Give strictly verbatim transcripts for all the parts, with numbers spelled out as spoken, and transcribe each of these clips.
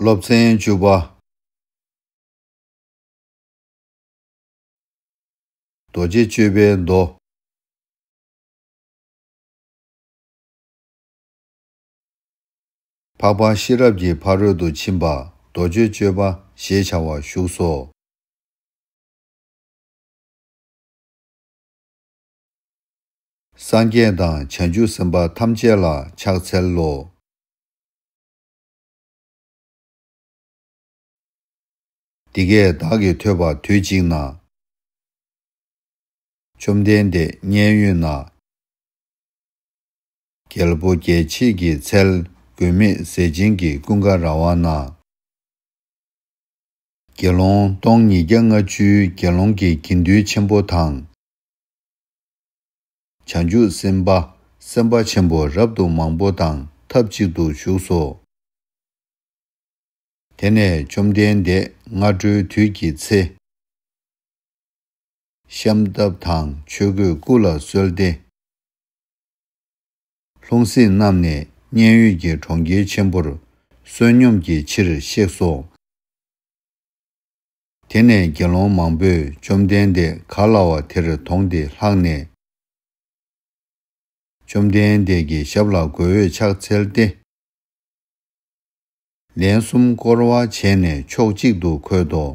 སློབ་ཚན་བཅུ་པ། རྡོ་རྗེ་གཅོད་པའི་མདོ། འཕགས་པ་ཤེས་རབ་ཀྱི་ཕ་རོལ་ཏུ་ཕྱིན་པ་རྡོ་རྗེ་གཅོད་པ་ཞེས་བྱ་བ་བཞུགས་སོ། སངས་རྒྱས་དང་བྱང་ཆུབ་སེམས་དཔའ་ཐམས་ཅད་ལ་ཕྱག་འཚལ་ལོ། འདི་སྐད་བདག་གིས་ཐོས་པ་དུས་གཅིག་ན། བཅོམ་ལྡན་འདས་མཉན་ཡོད་ན། རྒྱལ་པོ་རྒྱལ་བྱེད་ཀྱི་ཚལ་མགོན་མེད་ཟས་སྦྱིན་གྱི་ཀུན་དགའ་ར་བ་ན། དགེ་སློང་སྟོང་ཉིས་བརྒྱ་ལྔ་བཅུའི་དགེ་སློང་གི་དགེ་འདུན་ཆེན་པོ་དང་། བྱང་ཆུབ་སེམས་དཔའ་སེམས་དཔའ་ཆེན་པོ་རབ་ཏུ་མང་པོ་དང་ཐབས་གཅིག་ཏུ་བཞུགས་སོ། དེ་ནས་བཅོམ་ལྡན་འདས་སྔ་དྲོའི་དུས་ཀྱི་ཚེ། ཤམ་ཐབས་དང་ཆོས་གོས་སྐུ་ལ་གསོལ་ཏེ། ལྷུང་བཟེད་བསྣམས་ནས་མཉན་ཡོད་ཀྱི་གྲོང་ཁྱེར་ཆེན་པོར་བསོད་སྙོམས་ཀྱི་ཕྱིར་གཤེགས་སོ། དེ་ནས་དགེ་སློང་མང་པོས་བཅོམ་ལྡན་འདས་ག་ལ་བ་དེར་དོང་སྟེ་ལྷགས་ནས། བཅོམ་ལྡན་འདས་ཀྱི་ཞབས་ལ་མགོ་བོས་ཕྱག་འཚལ་ཏེ། ལན་གསུམ་བསྐོར་བ་བྱས་ནས་ཕྱོགས་གཅིག་ཏུ་འཁོད་དོ།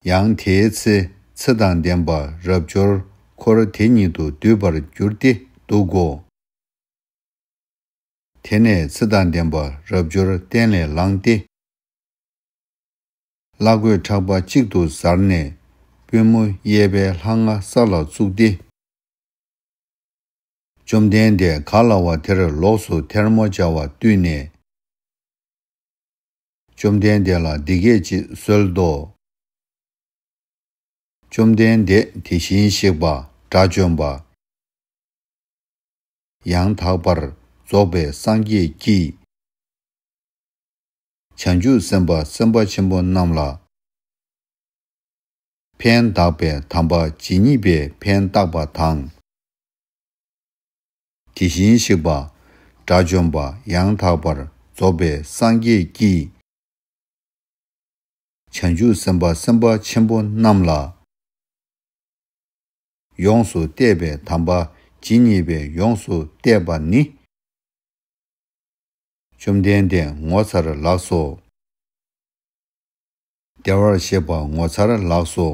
ཡང་དེའི་ཚེ་ཚེ་དང་ལྡན་པ་རབ་འབྱོར་འཁོར་དེ་ཉིད་དུ་འདུས་པར་གྱུར་ཏེ་འདུག་གོ། དེ་ནས་ཚེ་དང་ལྡན་པ་རབ་འབྱོར་སྟན་ལས་ལངས་ཏེ། བླ་གོས་ཕྲག་པ་གཅིག་ཏུ་གཟར་ནས་པུས་མོ་གཡས་པའི་ལྷ་ང་ས་ལ་བཙུགས་ཏེ། བཅོམ་ལྡན་འདས་ག་ལ་བ་དེར་ལོགས་སུ་ཐལ་མོ་སྦྱར་བ་བཏུད་ནས། བཅོམ་ལྡན་འདས་ལ་འདི་སྐད་ཅེས་གསོལ་ཏོ། བཅོམ་ལྡན་འདས་དེ་བཞིན་གཤེགས་པ་དགྲ་བཅོམ་པ། ཡང་དག་པར་རྫོགས་པའི་སངས་རྒྱས་ཀྱིས། བྱང་ཆུབ་སེམས་དཔའ་སེམས་དཔའ་ཆེན་པོ་རྣམས་ལ། ཕན་བཏགས་པའི་དམ་པ་ཇི་སྙེད་པའི་ཕན་བཏགས་པ་དང་། དེ་བཞིན་གཤེགས་པ་དགྲ་བཅོམ་པ་ཡང་དག་པར་རྫོགས་པའི་སངས་རྒྱས་ཀྱིས། བྱང་ཆུབ་སེམས་དཔའ་སེམས་དཔའ་ཆེན་པོ་རྣམས་ལ། ཡོངས་སུ་གཏད་པའི་དམ་པ་ཇི་སྙེད་པའི་ཡོངས་སུ་གཏད་པ་ནི། བཅོམ་ལྡན་འདས་ངོ་མཚར་ལགས་སོ། བདེ་བར་གཤེགས་པ་ངོ་མཚར་ལགས་སོ།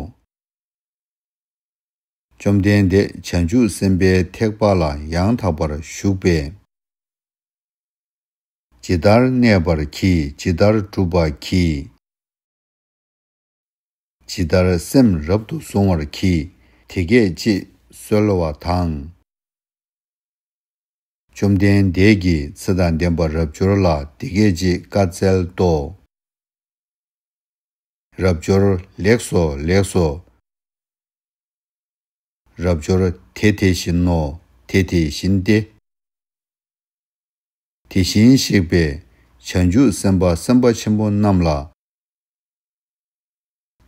བཅོམ་ལྡན་འདས་བྱང་ཆུབ་སེམས་དཔའི་ཐེག་པ་ལ་ཡང་དག་པར་ཞུགས་པས། ཇི་ལྟར་གནས་པར་གྱིས་ཇི་ལྟར་བསྒྲུབ་པར་གྱིས། ཇི་ལྟར་སེམས་རབ་ཏུ་བཟུང་བར་གྱིས་དེ་སྐད་ཅེས་གསོལ་བ་དང་། བཅོམ་ལྡན་འདས་ཀྱིས་ཚེ་དང་ལྡན་པ་རབ་འབྱོར་ལ་འདི་སྐད་ཅེས་བཀའ་སྩལ་ཏོ། རབ་འབྱོར་ལེགས་སོ་ལེགས་སོ། རབ་འབྱོར་དེ་དེ་བཞིན་ནོ། དེ་དེ་བཞིན་ཏེ། དེ་བཞིན་གཤེགས་པས་བྱང་ཆུབ་སེམས་དཔའ་སེམས་དཔའ་ཆེན་པོ་རྣམས་ལ།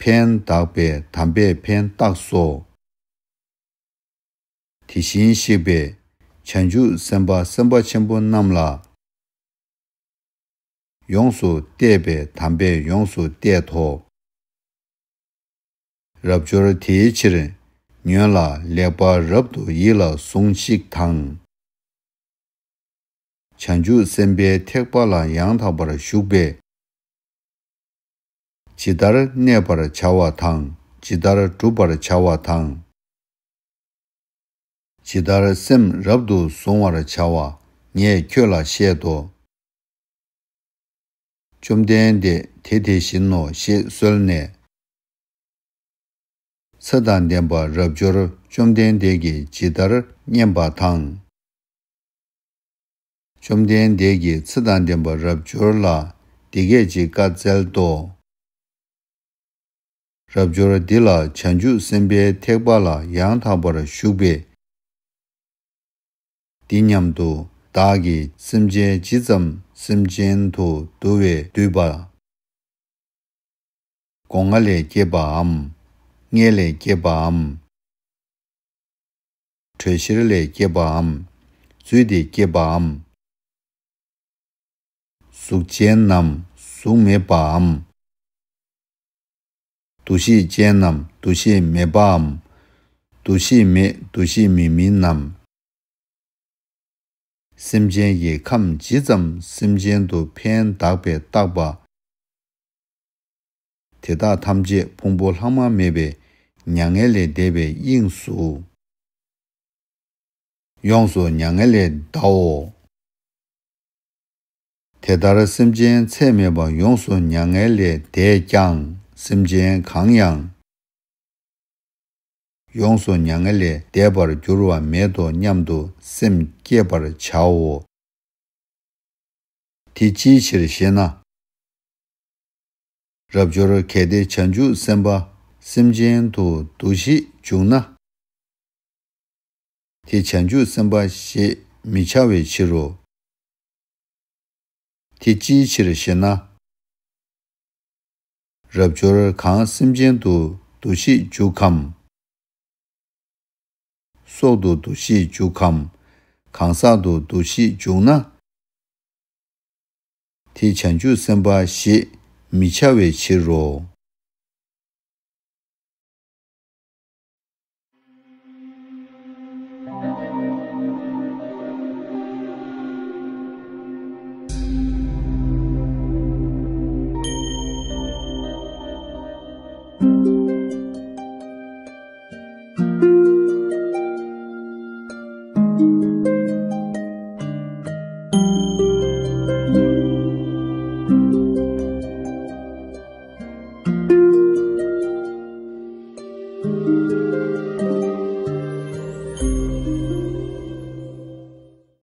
ཕན་བཏགས་པའི་དམ་པས་ཕན་བཏགས་སོ། དེ་བཞིན་གཤེགས་པས་བྱང་ཆུབ་སེམས་དཔའ་སེམས་དཔའ་ཆེན་པོ་རྣམས་ལ། ཡོངས་སུ་གཏད་པའི་དམ་པས་ཡོངས་སུ་གཏད་དོ། རབ་འབྱོར་དེའི་ཕྱིར་ཉོན་ལ་ལེགས་པར་རབ་ཏུ་ཡིད་ལ་ཟུངས་ཤིག་དང་། བྱང་ཆུབ་སེམས་དཔའི་ཐེག་པ་ལ་ཡང་དག་པར་ཞུགས་པས། ཇི་ལྟར་གནས་པར་བྱ་བ་དང་ཇི་ལྟར་བསྒྲུབ་པར་བྱ་བ་དང་། ཇི་ལྟར་སེམས་རབ་ཏུ་བཟུང་བར་བྱ་བ་ངས་ཁྱོད་ལ་བཤད་དོ། བཅོམ་ལྡན་འདས་དེ་དེ་བཞིན་ནོ་ཞེས་གསོལ་ནས། ཚེ་དང་ལྡན་པ་རབ་འབྱོར་བཅོམ་ལྡན་འདས་ཀྱིས་ཇི་ལྟར་མཉན་པ་དང་། བཅོམ་ལྡན་འདས་ཀྱིས་ཚེ་དང་ལྡན་པ་རབ་འབྱོར་ལ་འདི་སྐད་ཅེས་བཀའ་སྩལ་ཏོ། རབ་འབྱོར་འདི་ལ་བྱང་ཆུབ་སེམས་དཔའི་ཐེག་པ་ལ་ཡང་དག་པར་ཞུགས་པས། འདི་སྙམ་དུ་བདག་གིས་སེམས་ཅན་ཇི་ཙམ་སེམས་ཅན་དུ་བསྡུ་བས་བསྡུས་པ། སྒོ་ང་ལས་སྐྱེས་པའམ་ མངལ་ལས་སྐྱེས་པའམ། དྲོད་གཤེར་ལས་སྐྱེས་པའམ། རྫུས་ཏེ་སྐྱེས་པའམ། གཟུགས་ཅན་ནམ་གཟུགས་མེད་པའམ། འདུ་ཤེས་ཅན་ནམ་འདུ་ཤེས་མེད་པའམ། འདུ་ཤེས་མེད་འདུ་ཤེས་མེད་མིན་ནམ། སེམས་ཅན་གྱི་ཁམས་ཇི་ཙམ་སེམས་ཅན་དུ་ཕན་གདགས་པས་བཏགས་པ། དེ་དག་ཐམས་ཅད་ཕུང་པོ་ལྷག་མ་མེད་པའི་མྱ་ངན་ལས་འདས་པའི་དབྱིངས་སུ། ཡོངས་སུ་མྱ་ངན་ལས་འདའོ། དེ་ལྟར་སེམས་ཅན་ཚད་མེད་པ་ཡོངས་སུ་མྱ་ངན་ལས་འདས་ཀྱང་སེམས་ཅན་གང་ཡང་ཡོངས་སུ་མྱ་ངན་ལས་འདས་པར་འགྱུར་བ་མེད་དོ་སྙམ་དུ་སེམས་བསྐྱེད་པར་བྱའོ། དེ་ཅིའི་ཕྱིར་ཞེ་ན། རབ་འབྱོར་གལ་ཏེ་བྱང་ཆུབ་སེམས་དཔའ་སེམས་ཅན་དུ་འདུ་ཤེས་འཇུག་ན། དེ་བྱང་ཆུབ་སེམས་དཔའ་ཞེས་མི་བྱ་བའི་ཕྱིར་རོ། དེ་ཅིའི་ཕྱིར་ཞེ་ན། རབ་འབྱོར་གང་སེམས་ཅན་དུ་འདུ་ཤེས་འཇུག་གམ། སྲོག་ཏུ་འདུ་ཤེས་འཇུག་གམ། གང་ཟག་ཏུ་འདུ་ཤེས་འཇུག་ན། དེ་བྱང་ཆུབ་སེམས་དཔའ་ཞེས་མི་བྱ་བའི་ཕྱིར་རོ།